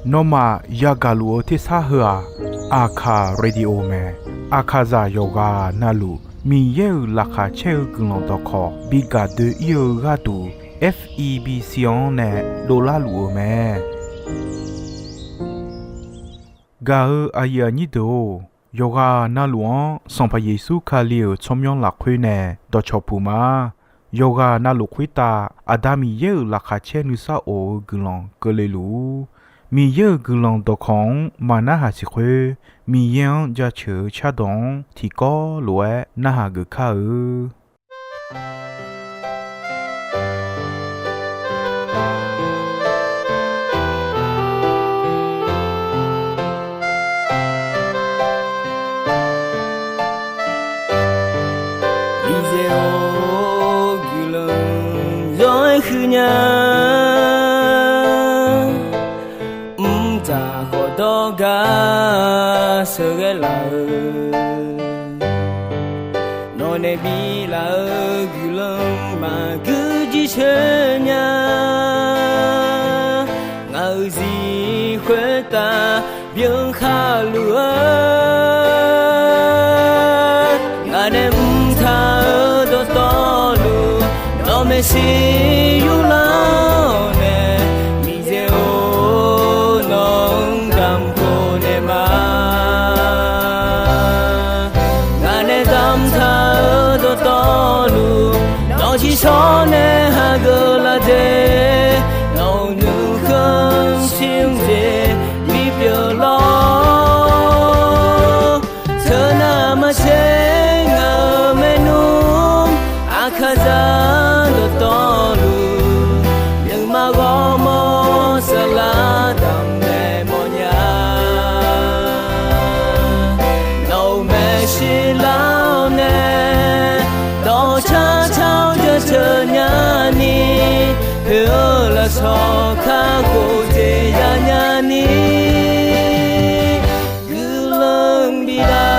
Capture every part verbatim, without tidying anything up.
Nawmaf yagaq luf-eu tersar heu-aq, Aqkaq Radio mae. Aqkaqzaq yawqghaq navluf Miqyaer-euq laqkhaq caer-eu guiqlanq dawqkawq bi gaq doe-ir-eu gharduq, F E B C-anr nae dovlar luf-eu mae. Gaq-eu aqyuif aqnyir deuq-or, yawqghaq navluf-anr Sanqpaq Yeqsur Kali-euq tsawrmyanr lafkhoer nae dawqcawq puq ma. Yawqghaq navluf khoertav Aqda Miqyaer-euq laqkhaq caer nuisar of-eu guiqlanq keuvle luf-ur. Miqyaer-euq guiqlanq dawqkawq-anr maqnarhaq siq khoer, Miqyaer-anr jaceuq-eu cardawq-anr tiqkawv lof-aer narhaq geuf kar-eu. Miqyaer-or, guiqlanq zawr-aer huiqnya. Mqdzaq khawf dawrgar sheuqghae laf-eu, nawq nae biflaf-eu guiqlanq maqgui jircoer nya. Ngaq-euq zir khoertav byan khaluf-eu, ngaq nae mqtaq-eu dawqtawvluf, nawq maeqshi yurlar-awr nae, Miqyaer-or, nawq-anr damq khof naeq ma. Ngaq nae damqtaq-eu dawqtawvluf, nawq ciqshawr nae hageuf laf de, nawq-euq nuikhanr shir-anr jeq bipyeuf lawr. Teunav maqtser ngaq-euq maernmr, Aqkaqzaq dawqtawvluf, nuima ghawrmawr saflar damq naeq mawfnya. Nawq-euq maeqshi lar-awr nae, dawqcar car-awr jaceuq nyani, poeq-eu lafsawq kakhof jeq yanya ni, guiqlanq bif lar.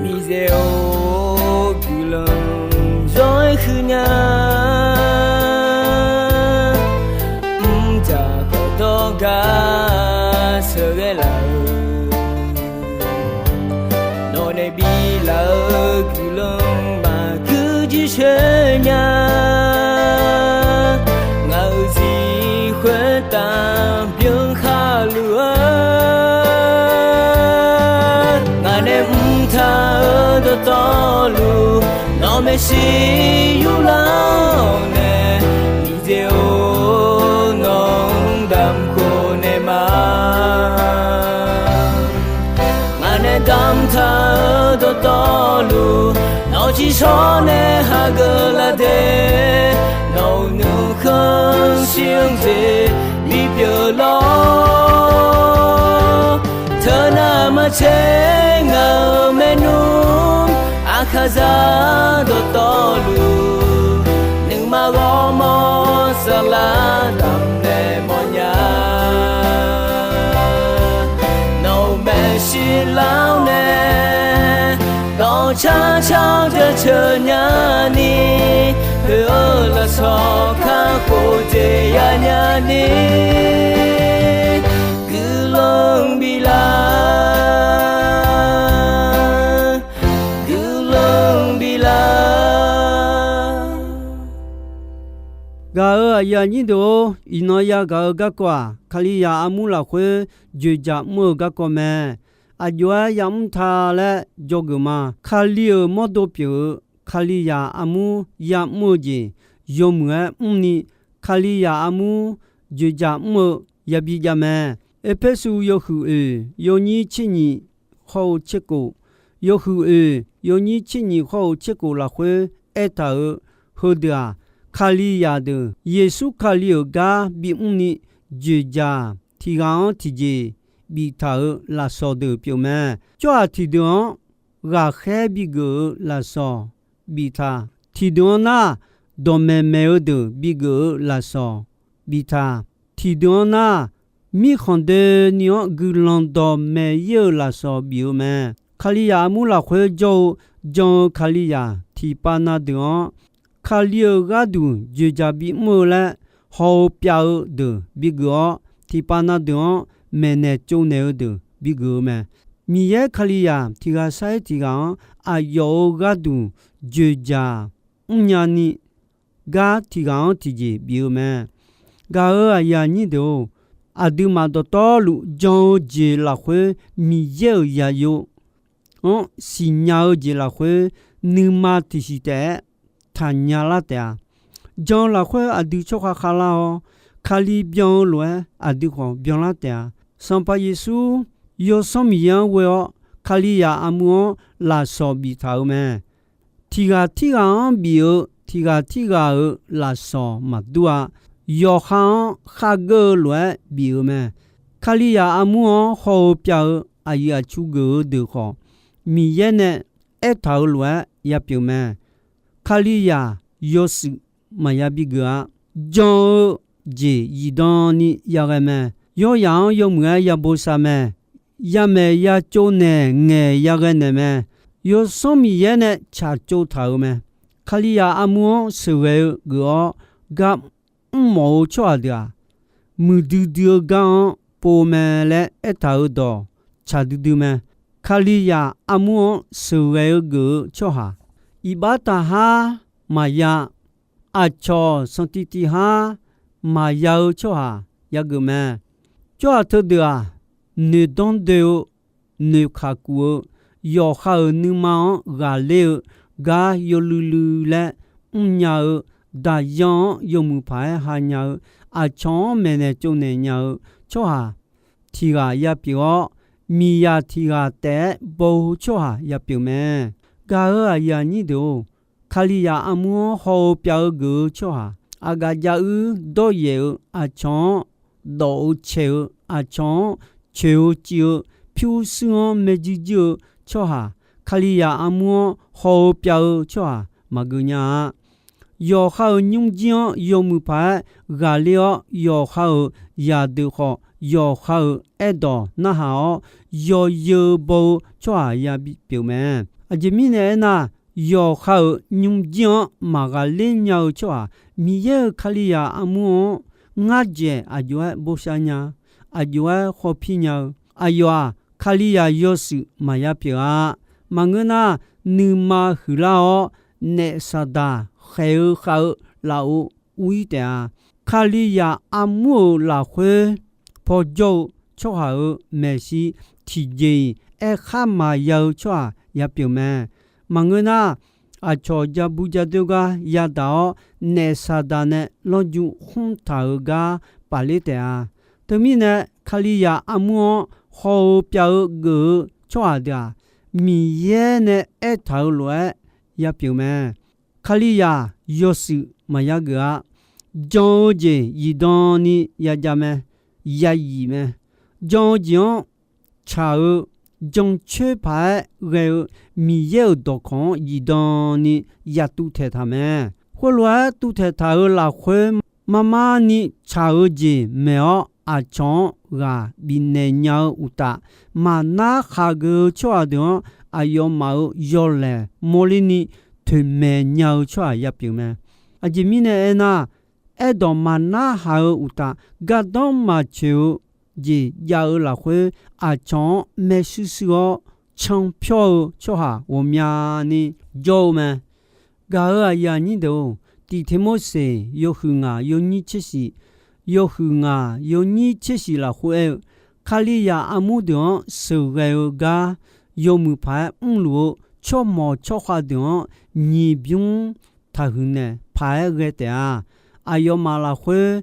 Miqyaer-or, guiqlanq zawr-aer huiqnya. Mqdzaq khawf dawrgar sheuqghae laf-eu, nawq nae biflaf-eu guiqlanq maqgui jircoer nya. Ngaq-euq zir khoertav byan khaluf-eu, ngaq nae mqtaq-eu dawqtawvluf, nawq maeqshi yurlar-awr nae, Miqyaer-or, nawq-anr damq khof naeq ma. Ngaq nae damqtaq-eu dawqtawvluf, nawq ciqshawr nae hageuf laf de, nawq-euq nuikhanr shir-anr jeq bipyeuf lawr. Teunav maqtser ngaq-euq maernmr, Aqkaqzaq dawqtawvluf, nuima ghawrmawr saflar damq naeq mawfnya. Nawq-euq maeqshi lar-awr nae, dawqcar car-awr jaceuq nyani, poeq-eu lafsawq kakhof jeq yanya ni, guiqlanq bif lar, guiqlanq bif lar. Gaq-euq aqyuif aqnyir deuq-or, iqnan yagaq-eu garkawv-aq, Kalizaq armur lafkhoer dzoeqdzaq mr-eu garkawv mae. Aqjox-aer yamr ta laer dzawgeuf ma. Kali-euq mawrdo pyeuf-eu Kalizaq armur yamr-eu jeq yawmuiq-aer mrni, Kalizaq armur dzoeqdzaq mr-eu yabi jav mae. Erpersu yawhuiq oeq yawnyir tser nyiq hawr-eu tser kof, yawhuiq oeq yawnyir tser nyiq hawr-eu tser kof lafkhoer aertaq-euq heudeuq-aq, Kalizaq deuq Yeqsur Kali-euq gar bimr ni dzoeqdzaq tiq ghaq-anr tiqjeq biftaq-euq lafsawq deuq pyeuf mae. Tsawrhaq tiqdeuq-anr ghaqkhaer bigeuf-eu lafsawq biftaq, tiqdeuq-anr nar, dawqmaeq maeq-eu deuq bigeuf-eu lafsawq biftaq, tiqdeuq-anr nar, mirkhanq doeni-anr guiqlanq dawqmaeq ir-eu lafsawq bif-eu mae. Kalizaq armur lafkhoer jawr-eu jan-eu Kalizaq tiqpav na deuq-anr, Kali-euq gharduq dzoeqdzaq bimr-eu laer haw-eu pyav-eu deuq bigeuf-awr, tiqpav na deuq-anr maeqnaeq tsovnaeq-eu deuq bigeuf-eu mae. Miqyaer Kalizaq tiq ghaq sar-iq tiq ghaq-anr aqyawf-euq gharduq dzoeqdzaq mrnya ni gar tiq ghaq-anr tiqjeq bif-eu mae. Gaq-euq aqyuif aqnyir deuq-or, aqduimaf dawqtawvluf jan-eu jeq lafkhoer Miqyaer-euq zaqyo-anr siqnya-eu jeq lafkhoer nuima tiqsiq taef-aer taqnya lar taef-a. Jan-eu lafkhoer aqdui tsawrkhav khavlar-awr, Kali byan-eu lof-aer aqdui khawf byanlar taef-a. Sanqpaq Yeqsur Yawsanr Miqyaer-anr ghoe-awr Kalizaq armur-anr lafsawq biftaq-euq mae. Tiq ghaq tirghaq-anr bif-eu tiq ghaq tirghaq-euq lafsawq maqdur-a. Yawqha-anr khargeur-eu lof-aer bif-eu mae. Kalizaq armur-anr haw-eu pyav-eu aqyuif aqtsu geuf-eu deuq khawf, Miqyaer nae aertaq-euq lof-aer yapyeuf mae. Kalizaq yawshuif maqya bigeuf-a. Jan-eu jeq zifdan ni yaghae mae. Yawryaq-anr yawmuiq-aer ya bosav mae. Yamaeq ya tsovnaeq ngaeq yaghae naeq mae. Yawsanr Miqyaer nae tsaqtsov taq-euq mae. Kalizaq armur-anr sheuqghae-eu geuf-awr gar mrmawf-eu tsawrhaq deuq-aq, muiqdui dui-eu gar-anr pov mae laer aertaq-euq dawq tsaq duidui mae. Kalizaq armur-anr sheuqghae-eu geuf-eu tsawrhaq, iqbax taqhar maqya, aqcawq sanqtiq tiq har maqya-eu tsawrhaq yageuf mae. Tsawrhaq teudeuq-aq, noeqdanr doe-eu, noeqkaq kuf-eu, yawqha-euq nuima-anr ghaqler-eu gar yawluiv luiv laer mrnya-eu, daqyan-anr yawmuiq paq-aer hanya-eu, aqcawq-anr maeqnaeq tsovnaeq nya-eu tsawrhaq tiq ghaq yapyeuf-awr, miqzaq tiq ghaq taef-aer baw-eu tsawrhaq yapyeuf mae. Gaq-euq aqyuif aqnyir deuq-or, Kalizaq armur-anr haw-eu pyav-eu geuf-eu tsawrhaq, aqgaf jav uir dawryaef-eu, aqcawq-anr dawf-eu caeq-eu, aqcawq-anr coeq-eu civ-eu, pyurshuir-anr maerjuir juir-eu tsawrhaq, Kalizaq armur-anr haw-eu pyav-eu tsawrhaq maqgeuf nya-a. Yawqha-euq nymrjir-anr yawmuiq paq-aer ghaqler-awr, yawqha-euq zaqdeuq khawf, yawqha-euq aerdawq narhaq-awr, yawzeu baw-eu tsawrhaq yabi pyeuf mae. Aqjeq mirnae aernar, yawqha-euq nymrjir-anr maqghaqler nya-eu tsawrhaq, Miqyaer-euq Kalizaq armur-anr ngar dzaeq aqjox-aer bosav nya, aqjox-aer khawpir nya-eu, aqyawf-aq, Kalizaq yawshuif maqya pyeuf-a. Maqngeur nar, nuima huiqlar-awr, naef saqdaq khaeq-eu khav-eu lafov ur-ir taef-a. Kalizaq armur-euq lafkhoer pawjawr-eu tsawrhaq-euq maeqshi tiqjeq-iq aerkhar maqya-eu tsawrhaq yapyeuf mae. Maqngeur nar, aqcawq ja bu ja doer gar yadaq-awr, naef saqdaq nae lawrju khmr taq-euq gar pafler taef-a. Teumirnae, Kalizaq armur-anr haw-eu pyav-eu geuf-eu tsawrhaq deuq-aq, Miqyaer nae aertaq-euq lof-aer yapyeuf mae. Kalizaq yawshuif maqya geuf-a. Jan-eu jeq zifdan ni yajav mae, yazif mae. Jan-eu jeq-anr tsaq-eu, jancoer paq-aer ghae-eu Miqyaer-euq dawqkawq-anr zifdan ni yatuv taeqtaq mae. Khoerlof-aer tuv taeqtaq-euq lafkhoer, marmar ni tsaq-eu jeq maeq-awr aqcawq-anr ghaq bifnaeq nya-eu uqtaf, maqnar khaq geuf-eu tsawrhaq deuq-anr aqyawfmaf-euq yawlaeq mawrler ni toeqmaeq nya-eu tsawrhaq yapyeuf mae. Aqjeq mirnae aernar, aerdawq maqnar haq-eu uqtaf, gardanr maqtsoeq-eu jeq jav-eu lafkhoer, aqcawq-anr maershuir shuir-awr canpyawr-eu tsawrhaq ghawqmyani jawr-eu mae. Gaq-euq aqyuif aqnyir deuq-or, Tiqteq Morseq yawhuiq ngaq yawnyir tser shiq, yawhuiq ngaq yawnyir tser shiq lafkhoer aer-eu, Kalizaq armur deuq-anr sheuqghae-eu gar yawmuiq paq-aer mrluf-eu tsawrmawq tsawrkhav deuq-anr nyiq bymr taqhuiq naeq paq-aer ghae taef-a. Aqyawfmaf lafkhoer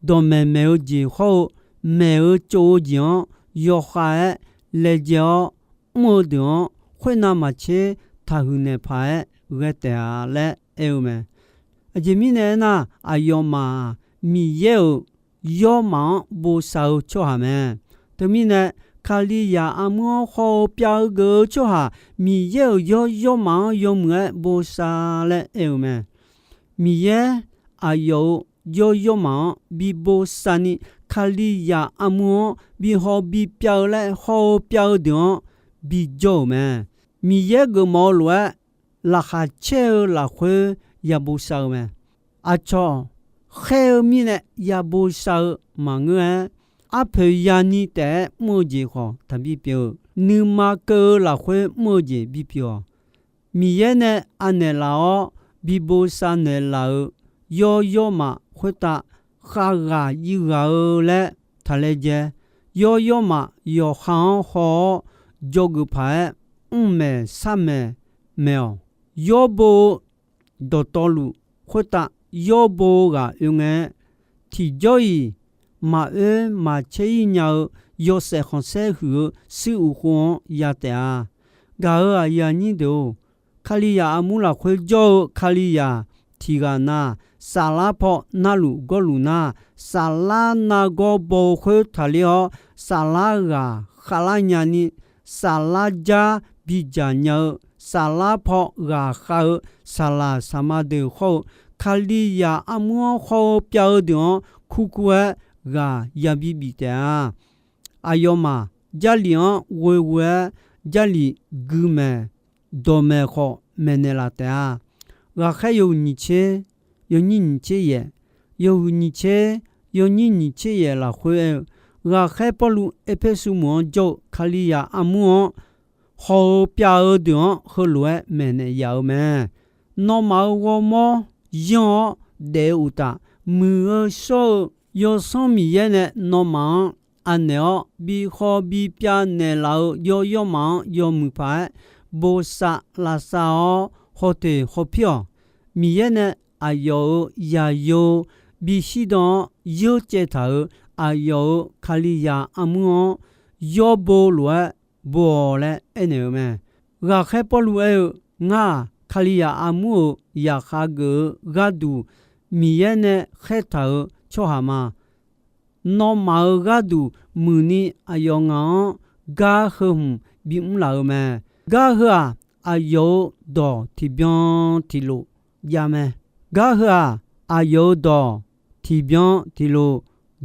dawqmaeq maeq-eu jeq hawr-eu maeq-eu tsov-eu jeq-anr yawkhav-aer laejae-awr mr-eu deuq-anr, khoernav maqtser taqhuiq naeq paq-aer ghae taef-a laer aer-eu mae. Aqjeq mirnae aernar, aqyawfmaf-aq, Miqyaer-euq yawrmaf-anr bosav-eu tsawrhaq mae. Teumirnae, Kalizaq armur-anr haw-eu pyav-eu geuf-eu tsawrhaq, Miqyaer-euq yawr yawrmaf-anr yawmuiq-aer bosav laer aer-eu mae. Miqyaer aqyawf-euq yawr yawrmaf-anr bi bosav ni, Kalizaq armur-anr bi haw bi pyav-eu laer haw-eu pyav-eu deuq-anr bijawr-euq mae. Miqyaer geufmawf-eu lof-aer, laqkhaq caer-eu lafkhoer ya bosav-eu mae. Aqcawq khaer-eu mirnae ya bosav-eu maqngeur-aer, arpoeq yani taef-aer mr-eu jeq khawf taqbi pyeuf-eu, nuima keuv-eu lafkhoer mr-eu jeq bipyeuf-awq. Miqyaer nae anaeq laf-awr bi bosav naeqlaf-euq yawr yawrmaf khoertav khavghaq jiv ghaq-eu laer taq laejae. Yawr yawrmaf yawqha-anr haw-awr, dzawgeuf paq-aer mrmaeq sharmaeq maeq-awq. Yawrbo-eu dawqtawvluf khoertav yawrbo-eu ghaq oe ngae-aer, tiqjawr-iq maqoer maqcaer-ir nya-eu yawshaef khanqsaer huiq-eu shuir uq khov-anr ya taef-a. Gaq-euq aqyuif aqnyir deuq-or, Kalizaq armur lafkhoer jawr-eu Kalizaq tiq ghaq na, saflar paw narluf gawrluf nar, saflar nargawr baw-eu khoer taqler-awr, saflar ghaq khavlar nyani, saflar jar bidzaq nya-eu, saflar paw ghaq khav-eu saqlaq saqma deuq khawr-eu, Kalizaq armur-anr haw-eu pyav-eu deuq-anr kurkur-aer ghaq yabi bif taef-a. Aqyawfmaf Jarlif-anr ghoeghoe-aer, Jarlif guimaeq dawqmaeq khawf maeqnaeq laf taef-a. Ghaqkhaer yawhuiq nyiq tser, yawnyir nyiq tser yaef, yawhuiq nyiq tser, yawnyir nyiq tser yaef lafkhoer aer-eu, ghaqkhaer Pawrluv Erpersu meuq-anr jawr-eu Kalizaq armur-anr haw-eu pyav-eu deuq-anr heulof-aer maeqnaeq yaf-eu mae. Nawmaf-euq ghawrmawr yanr-awr daef-eu uqtaf, muiq-eu shawr-eu Yawsanr Miqyaer nae nawmaf-anr anaeq-awr, bi haw bi pyav naeqlaf-euq yawr yawrmaf-anr yawmuiq paq-aer bosav lavsav-awr hawteq hawpir-awq. Miqyaer nae aqyawf-euq yaqyo bishir dan-awr yeurcaev taq-euq aqyawf-euq Kalizaq armur-anr yawrbo lof-aer bo-awq laer aernaeq-eu mae. Ghaqkhaer Pawrluv aer-eu, Ngar-aq, Kalizaq armur-euq zaqkhav geuf-eu gharduq Miqyaer nae khaertaq-euq tsawrhaq ma. Nawmaf-euq gharduq muiqni aqyawf ngaq-anr gar heu hmq bimr laf-eu mae. Gar heu-aq, aqyawf-euq dawq tiqbyan tiqlof jav mae. Gar heu-aq, aqyawf-euq dawq tiqbyan tiqlof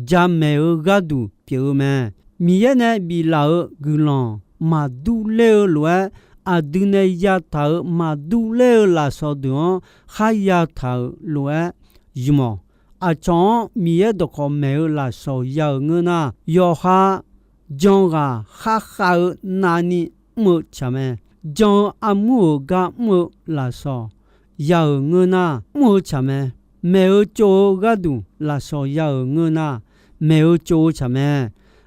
jamaeq-eu gharduq pyeuf-eu mae. Miqyaer nae biflaf-euq guiqlanq maqdur ler-eu lof-aer, aqdui nae yataq-euq maqdur ler-eu lafsawq deuq-anr kharya taq-euq lof-aer zmq-awq. Aqcawq-anr Miqyaer dawqkawq maeq-eu lafsawq ya-euq ngeur nar, yawqha jan ghaq kharkhav-eu navni mr-eu tsaq mae. Jan-eu armur-euq gar mr-eu lafsawq ya-euq ngeur nar, mr-eu tsaq mae. Maeq-eu tsov-eu gharduq lafsawq ya-euq ngeur nar, maeq-eu tsov-eu tsaq mae.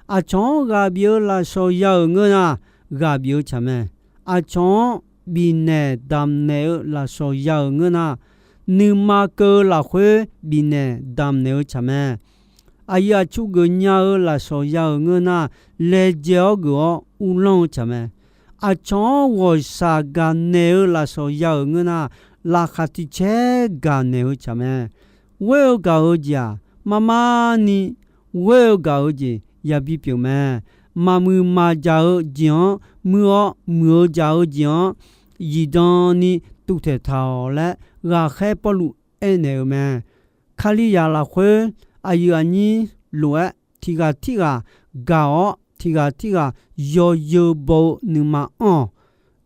Aqcawq-anr ghaq bif-eu lafsawq ya-euq ngeur nar, ghaq bif-eu tsaq mae. Aqcawq-anr bifnaeq damqnaeq-eu lafsawq ya-euq ngeur nar, nuima keuv-eu lafkhoer bifnaeq damqnaeq-eu tsaq mae. Aqyuif aqtsu geuf nya-eu lafsawq ya-euq ngeur nar, laejae-awr geuf-awr uvlanr-eu tsaq mae. Aqcawq-anr ghawqshaq gaqnaeq-eu lafsawq ya-euq ngeur nar, laqkhaq tiq caer gaqnaeq-eu tsaq mae. Ghoer-eu gaq-eu jeq-aq, marmarni ghoer-eu gaq-eu jeq yabi pyeuf mae. Maqmuiq maqjaq-eu jeq-anr muir-awr, muiq-eu jaq-eu jeq-anr zifdan ni tuvtaeq taq-awq laer, ghaqkhaer Pawrluv aernaeq-eu mae. Kalizaq lafkhoer aqyuif aqnyir lof-aer, tiq ghaq tirghaq gaq-awr, tiq ghaq tirghaq yawzeu baw-eu nuima anr-awq.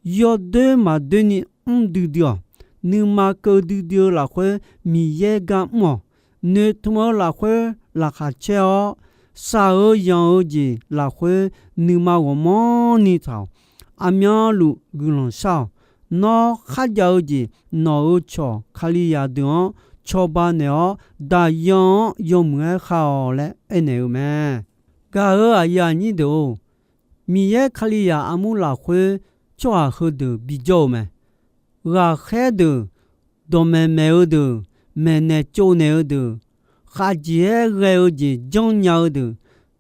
Yawdoer maqdoer ni mr duidui-awq. Nuima keuv duidui-eu lafkhoer Miqyaer gar mr-awq. Noeqtmq-eu lafkhoer laqkhaq caer-awr, shaq-eu yanq-eu jeq lafkhoer nuima ghawqmanrni taq-awq. Aqmyanluf guiqlanq shar-awq. Nawr kharjav-eu jeq, nawq-euq cawq Kalizaq deuq-anr cawba naeq-awr, daqyan-anr yawmuiq-aer khav-awq laer aernaeq-eu mae. Gaq-euq aqyuif aqnyir deuq-or, Miqyaer Kalizaq armur lafkhoer tsawrhaq heudeuq bijawr-eu mae. Ghaqkhaer deuq, dawqmaeq maeq-eu deuq, maeqnaeq tsovnaeq-eu deuq, khaqjeq-aer ghae-eu jeq janrnya-eu deuq,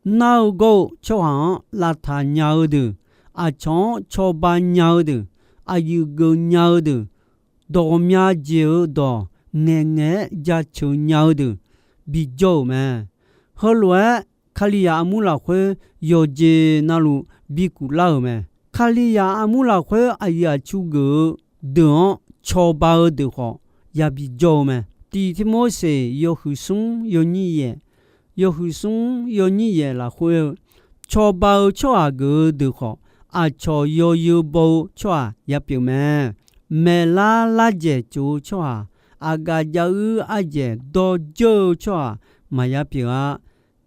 nar-eu gawr-eu tsawrhaq-anr lavtaq nya-eu deuq, aqcawq-anr cawba nya-eu deuq, aqyuif geuf nya-eu deuq, dawq ghawqmya jeq-euq dawq ngaeqngaeq-aer jaceuq nya-eu deuq bijawr-euq mae. Heulof-aer, Kalizaq armur lafkhoer yawqjeq navluf bikuf lar-euq mae. Kalizaq armur lafkhoer aqyuif aqtsu geuf-eu deuq-anr cawba-eu deuq khawf, yabi jawr-eu mae. Tiq Tirmorseq yawhuiq smr yawnyir yaef, yawhuiq smr yawnyir yaef lafkhoer-eu, cawba-eu tsawrhaq geuf-eu deuq khawf, aqcawq yawzeu baw-eu tsawrhaq yapyeuf mae. Maeqlar lardzaeq tsof-eu tsawrhaq, aqgaf jav uir ardzaeq dawr dzeur-eu tsawrhaq maqya pyeuf-a.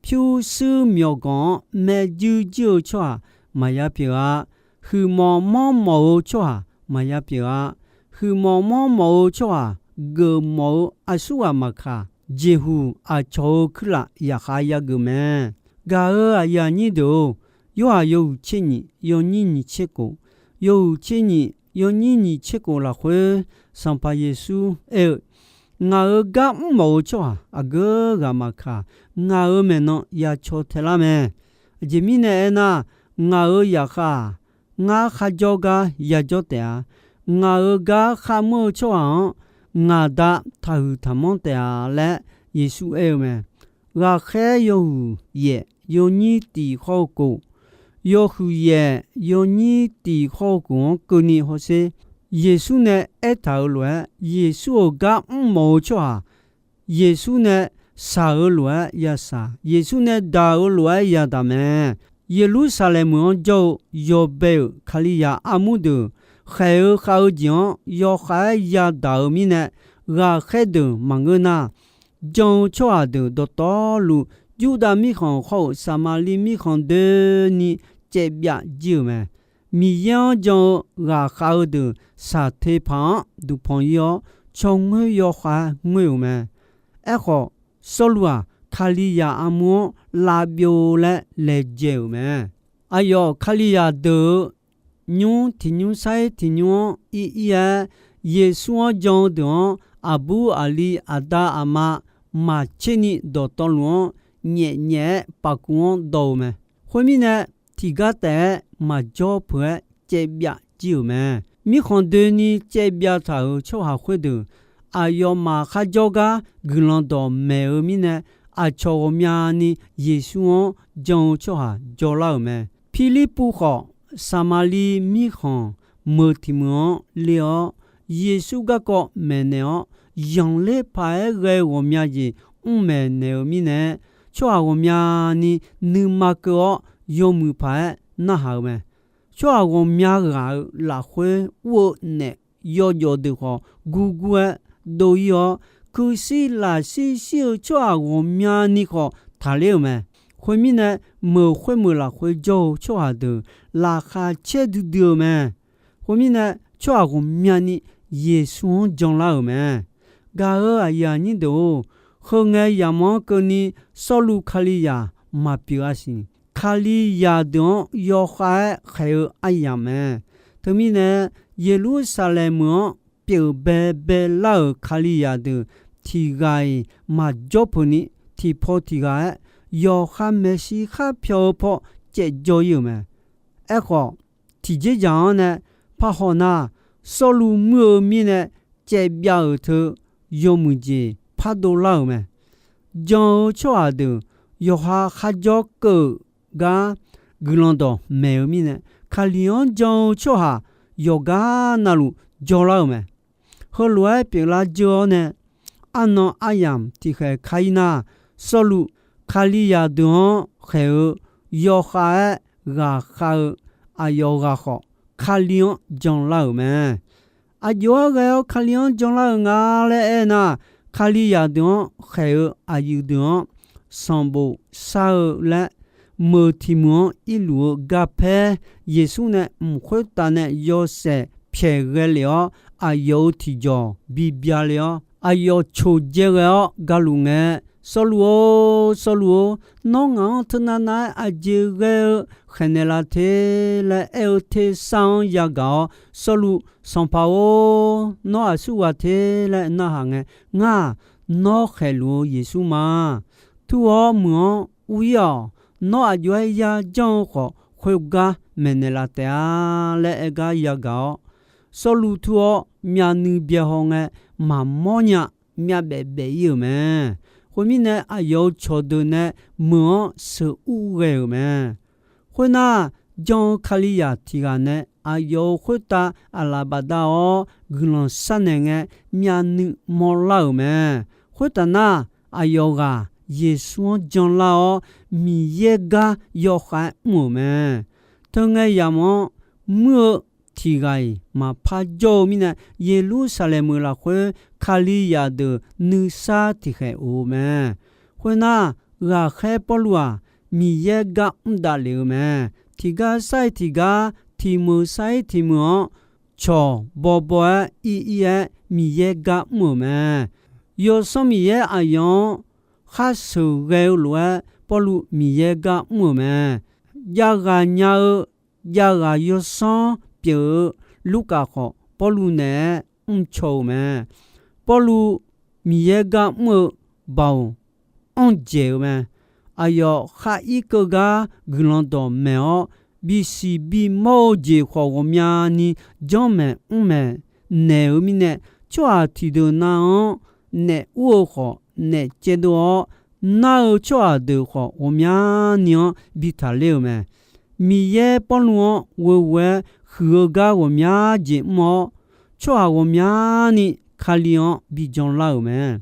Pyurshuir myawqganq-anr maerjuir juir-eu tsawrhaq maqya pyeuf-a. Huiqmawf manrmawf-eu tsawrhaq maqya pyeuf-a. Huiqmawf manrmawf-eu tsawrhaq geufmawf-eu aqsurghaq maqkaq, jeqhuq aqcawq-euq kuirlaf yaqkhav yageuf mae. Gaq-euq aqyuif aqnyir deuq-or, Yorhaq yawhuiq tser nyiq yawnyir nyiq tser khof, yawhuiq tser nyiq yawnyir nyiq tser khof lafkhoer, Sanqpaq Yeqsur aer-eu, Ngaq-euq gar mrmawf-eu tsawrhaq aqgeu ghaq maqkaq, ngaq-euq maeqnan yacaw taelar mae. Aqjeq mirnae aernar, ngaq-euq yaqkhav-aq, ngar kharjawr gar yajawr taef-a. Ngaq-euq gar kharmr-eu tsawrhaq-anr ngaq Da taqhuiq taqmanr taef-a laer Yeqsur aer-eu mae. Ghaqkhaer yawhuiq yaef yawnyir tiq khawr-eu khof, yawhuiq yaef yawnyir tiq khawr-eu khof-anr keuvni hawsher. Yeqsur nae aertaq-euq lof-aer, Yeqsur-euq gar mrmawf-eu tsawrhaq, Yeqsur nae shaq-eu lof-aer yashaq, Yeqsur nae daq-eu lof-aer yadaq mae. Yeqlursaqlaeq meuq-anr jawr-eu yawbae-euq Kalizaq armur deuq, khaeq-eu khav-eu jeq-anr yawkhav-aer yadaq-eu mirnae, ghaqkhaer deuq maqngeur nar, jan-eu tsawrhaq deuq dawqtawvluf, Yurdav mirkhanq khawr-eu Saqmaqliv mirkhanq doeni caevbyav jir-euq mae. Miqyaer-anr jan-eu ghaqkhav-eu deuq saqteq paq-anr duqpanq ir-awr, tsawrngoer yawkhav-aer ngoer-euq mae. Aerkhawf, Sawrluv-aq, Kalizaq armur-anr lavbyov laer laejae-euq mae. Aqyawf Kalizaq deuq-euq nymr tiq nymr sar-ir tiq nymr-anr ir ir-aer, Yeqsur-anr jan-eu deuq-anr aqbur aqli aqda aqma maqtser ni dawqtawvluf-anr nyaef nyaef-aer pafkuv-anr dawv-eu mae. Khoermirnae, tiqgar taef-aer maqjawr peuq-aer caevbyav jir-euq mae. Mirkhanq doeni caevbyav taq-euq tsawrhaq khoerdeuq, aqyawfmaf kharjawr gar guiqlanq dawqmaeq-eu mirnae, aqcawq ghawqmyani Yeqsur-anr jan-eu tsawrhaq jawrlar-euq mae. Pirlirpuv khawf, Saqmaqliv mirkhanq meuq tiq meuq-anr ler-awr, Yeqsur garkawv maeqnaeq-awr, zanqler paq-aer ghae-eu ghawqmya jeq mr maeqnaeq-eu mirnae, tsawrhaq ghawqmyani nuima keuv-awr yawmuiq paq-aer narhaq-eu mae. Tsawrhaq ghawqmya ghaq-euq lafkhoer ur-eu naef yawjawf deuq khawf, gurgur-aer dov ir-awr, kuirshir lafshir shir-eu tsawrhaq ghawqmyani khawf taqler-euq mae. Khoermirnae, meuq khoermeuq lafkhoer jawr-eu tsawrhaq deuq laqkhaq caer duidui-eu mae. Khoermirnae, tsawrhaq ghawqmyani Yeqsur-anr janlar-euq mae. Gaq-euq aqyuif aqnyir deuq-or, heu ngae yamq-anr keuvni Sawrluv Kalizaq maqpyeuf-a siq. Kalizaq deuq-anr yawkhav-aer khaeq-eu aryamq mae. Teumirnae, Yeqlursaqlaeq meuq-anr pyeuf baebae lar-euq Kalizaq deuq tiq ghaq-iq maqjawr peuq ni, tiqpaw tiq ghaq-aer yawqha maeqshi khar pyaw-eu paw caevjawr ir-euq mae. Aerkhawf, tiqjeqzaq-anr nae parhaw nar, Sawrluv muir-eu mirnae caevbyav-euq teu yawmuiq jeq pardov lar-euq mae. Jan-eu tsawrhaq deuq yawqha kharjawr keuv-euq gar guiqlanq dawqmaeq-eu mirnae, Kali-anr jan-eu tsawrhaq yawqgar navluf jawrlar-euq mae. Heulof-aer pyeuflar dzeur-awr nae, arnan aryamq tiqkhaeq ka-ir nar, Sawrluv Kalizaq deuq-anr khaeq-eu yawkhav-aer ghaqkhav-eu aqyawf ghaq khawf, Kali-anr janlar-euq mae. Aqjox-aer ghae-awr Kali-anr janlar-eu nga laer aernar, Kalizaq deuq-anr khaeq-eu aqyuif deuq-anr sanqbof shar-eu laer meuq tiq meuq-anr irluf-eu garpaer, Yeqsur nae mq khoertav nae yawshaef pyaeq ghae lef-awr, aqyawf-euq tiqjawq bi bya le-awr, aqyawf coqdzae ghae-awr galuf ngae, Sawrluv-or, Sawrluv-or, nawr ngaq-anr teunav nav-aer aqjeq ghae-eu khaeqnaeq la te laer aer-eu tersar-anr yagaq-awr, Sawrluv, Sanqpaq-or, nawr aqsurghaq te laer narhaq ngae, ngar-aq, nawr khaeqluf-eu Yeqsur ma. Tur-awr muiq-anr ur-ir-awq. Nawr aqjox-aer yajanr-eu khawf, khoergar maeqnaeq laf taef-a laer aer gar yagaq-awr, Sawrluv tur-awr myavnuiv byaehaw ngae, maqmawr nya myavbaef baef-ir-euq mae. Khoermirnae, aqyawf-euq cawqdeuq nae meuq-anr sheuqur ghae-euq mae. Khoernar, jan-eu Kalizaq tiq ghaq nae aqyawf-euq khoertav aqlaf bafdav-awr guiqlanq sharnaeq ngae, myavnuiv mawrlar-euq mae. Khoertaf nar, aqyawf ghaq Yeqsur-anr janlar-awr, Miqyaer gar yawkhav-aer mr-euq mae. Teungae yamq-anr muir-eu tiq ghaq-iq maqpar jawr-eu mirnae, Yeqlursaqlaeq meuq lafkhoer Kalizaq deuq nuisar tiqkhaeq of-eu mae. Khoernar, ghaqkhaer Pawrluv-aq, Miqyaer gar mr davlef-eu mae. Tiqgar sar-ir tiqgar, tiq meuq sar-ir tiq meuq-anr cawq bawbaw-aer ir ir-aer Miqyaer gar mr-euq mae. Yawsanr Miqyaer aqyawf-anr khar sheuqghae-eu lof-aer, Pawrluv Miqyaer gar mr-euq mae. Javghaq nya-eu javghaq yawsanr pyeuf-eu Lurkaf khawf, Pawrluv naeq-aer mrcaw-eu mae. Pawrluv Miqyaer gar mr-eu baoq anr dzaeq-eu mae. Aqyawf khar irkeuv gar guiqlanq dawqmaeq-awr, bisiq bimawr-eu jeq khawf ghawqmyani janrmaeq mrmaeq naeq-eu mirnae, tsawrhaq tiqdeuq nav-anr naef ur-eu khawf naef caevdov-awr, nar-eu tsawrhaq deuq khawf ghawqmyani-anr bi taqler-euq mae. Miqyaer Pawrluv-anr ghoeghoe-aer huiq-eu gar ghawqmya jeq mr-awr, tsawrhaq ghawqmyani Kali-anr bi janlar-euq mae.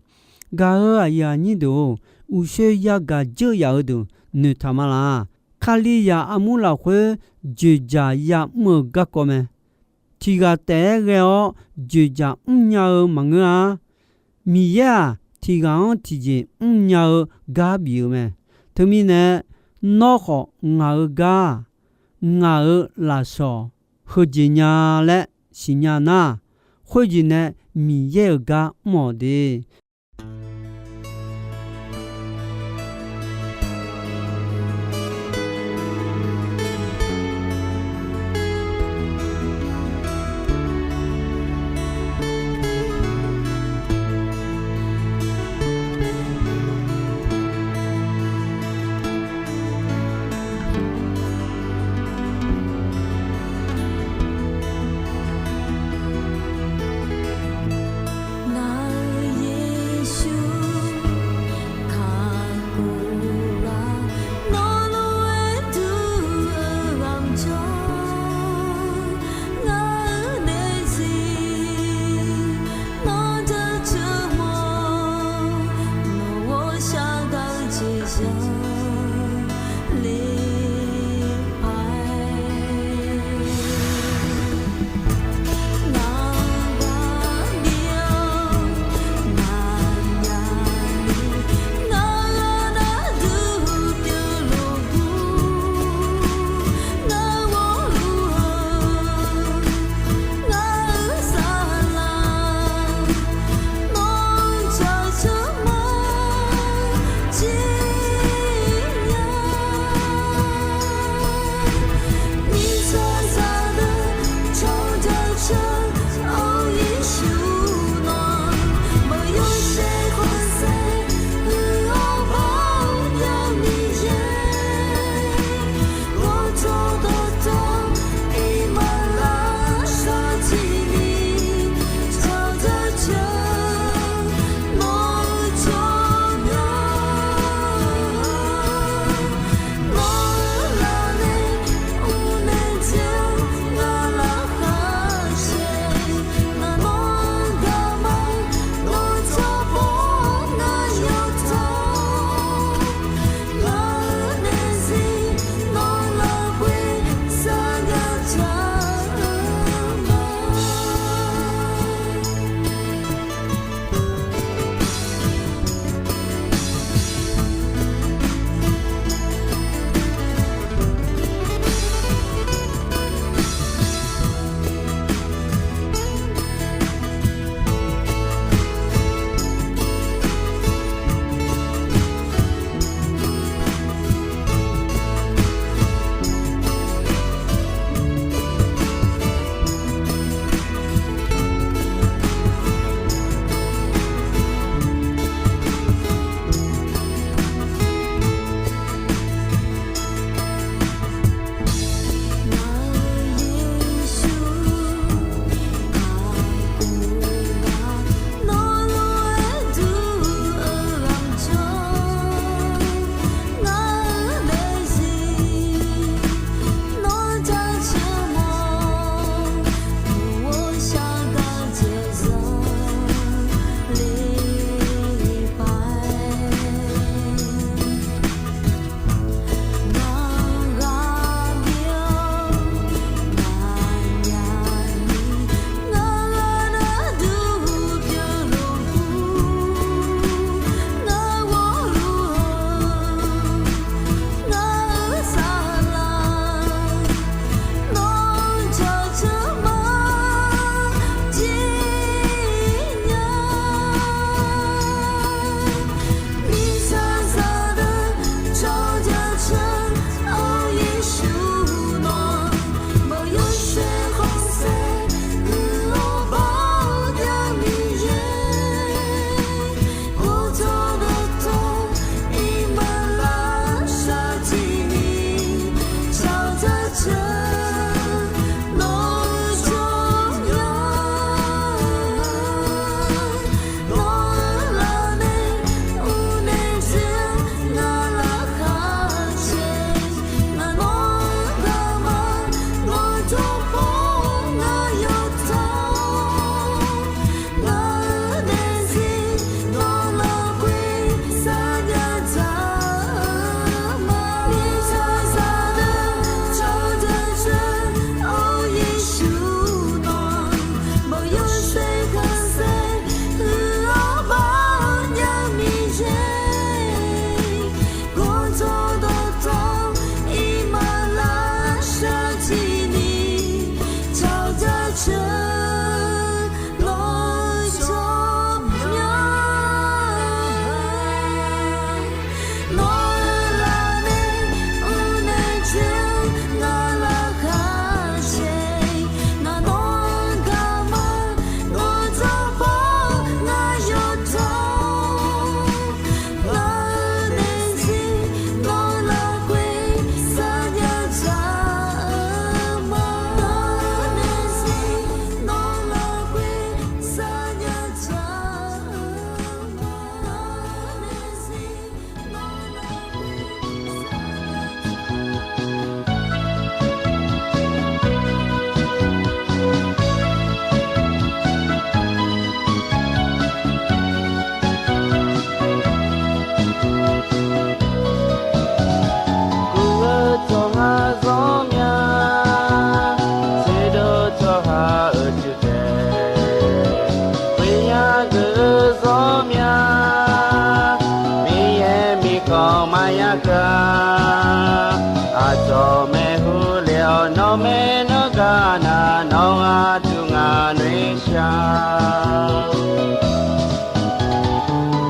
Gaq-euq aqyuif aqnyir deuq-or, uqshoe yagaq dzeur yaf-eu deuq noeqtaq ma laq. Kalizaq armur lafkhoer dzoeqdzaq yamr-eu garkawv mae. Tiq ghaq taef-aer ghae-awr dzoeqdzaq mrnya-eu maqngeur-a. Miqyaer-aq, tiq ghaq-anr tiqjeq mrnya-eu gar bif-eu mae. Teumirnae, nawr khawf ngaq-euq gar-aq, ngaq-euq lafsawq heujeq nya laer siqnya nar, khoerjeq nae Miqyaer-euq gar mr-awq de.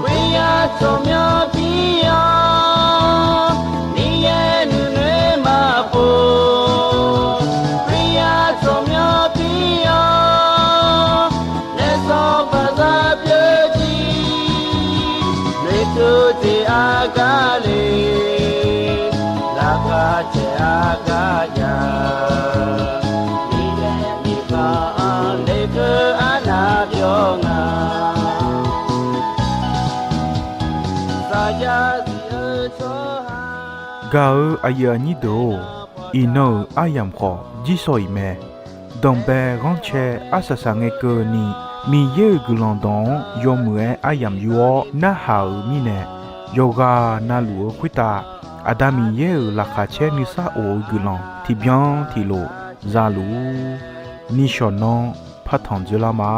Khoeryar tsawrmyanr pir-awr, Miqyaer nuinoeq maqpov. Khoeryar tsawrmyanr pir-awr, naef sawr baqzar pyeuf jir. Noeqtmq jeq argar le, laqkhaq caev argar jav. Miqyaer miqkaq-anr lekeuv arnav pyawr nga. Saqjaq zif-eu tsawrhaq. Gaq-eu aqyuif aqnyir deuq-or, iqnan-euq aryamq khawf jirsawq iq mae. Danqbae ghanrcae arsaq saqngae keuvni, Miqyaer-euq guiqlanq dawq-anr yawmuiq-aer aryamq yur-awr narhaq-euq mirnae, yawqghaq navluf-eu khoertav Aqda Miqyaer-euq laqkhaq caer nuisar of-eu guiqlanq tiqbyan tiqlof zaluf-ur. Nishawq nanr partanq dzeurlar ma.